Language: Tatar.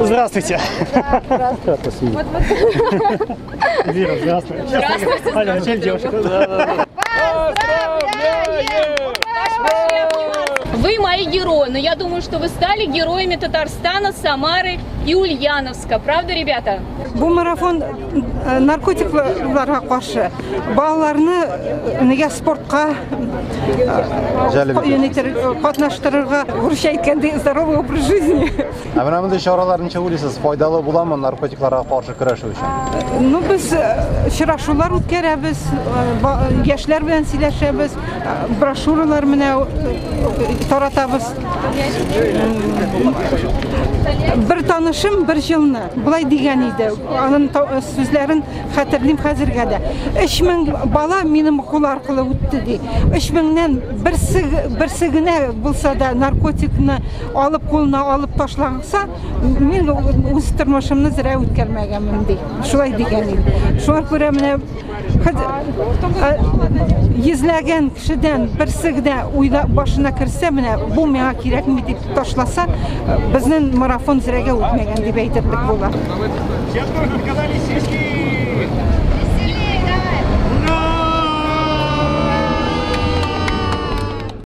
Здравствуйте. Да, здравствуйте. Вот, вот. Эльвира, здравствуйте. Здравствуйте. Аля, начали девушек. Поздравляем! Вы мои герои, но я думаю, что вы стали героями Татарстана, Самары и Ульяновска. Правда, ребята? Бу марафон наркотикларга каршы балаларны нигә спортка катнаштырырга, урысча әйткәндә, здоровый образ жизни. Ә менә мондый чаралар, ничек уйлыйсыз, файдалы буламы наркотикларга каршы көрәшү өчен? Ну, без очрашулар үткәрәбез, яшьләр белән сөйләшәбез, брошюралар менә таратабыз. Бер танышым бер җылны болай дигән иде, аның сүзләрен хәтерлим хәзергә дә. 3000 бала минем кул аркылы үтте ди. 3000нән берсе, берсе генә булса да наркотикны алып кулына алып ташланса, мин үз тормышымны зря үткәрмәгәнмен ди. Шулай дигән иде. Шуңа күрә менә йөзләгән кешедән берсе генә уйда башына керсә, менә бу миңа кирәкми дип ташласа, безнең марафон зрәгә үтмәгән дип әйтерлек була. Все тоже отказались сиськи! Веселее, давай!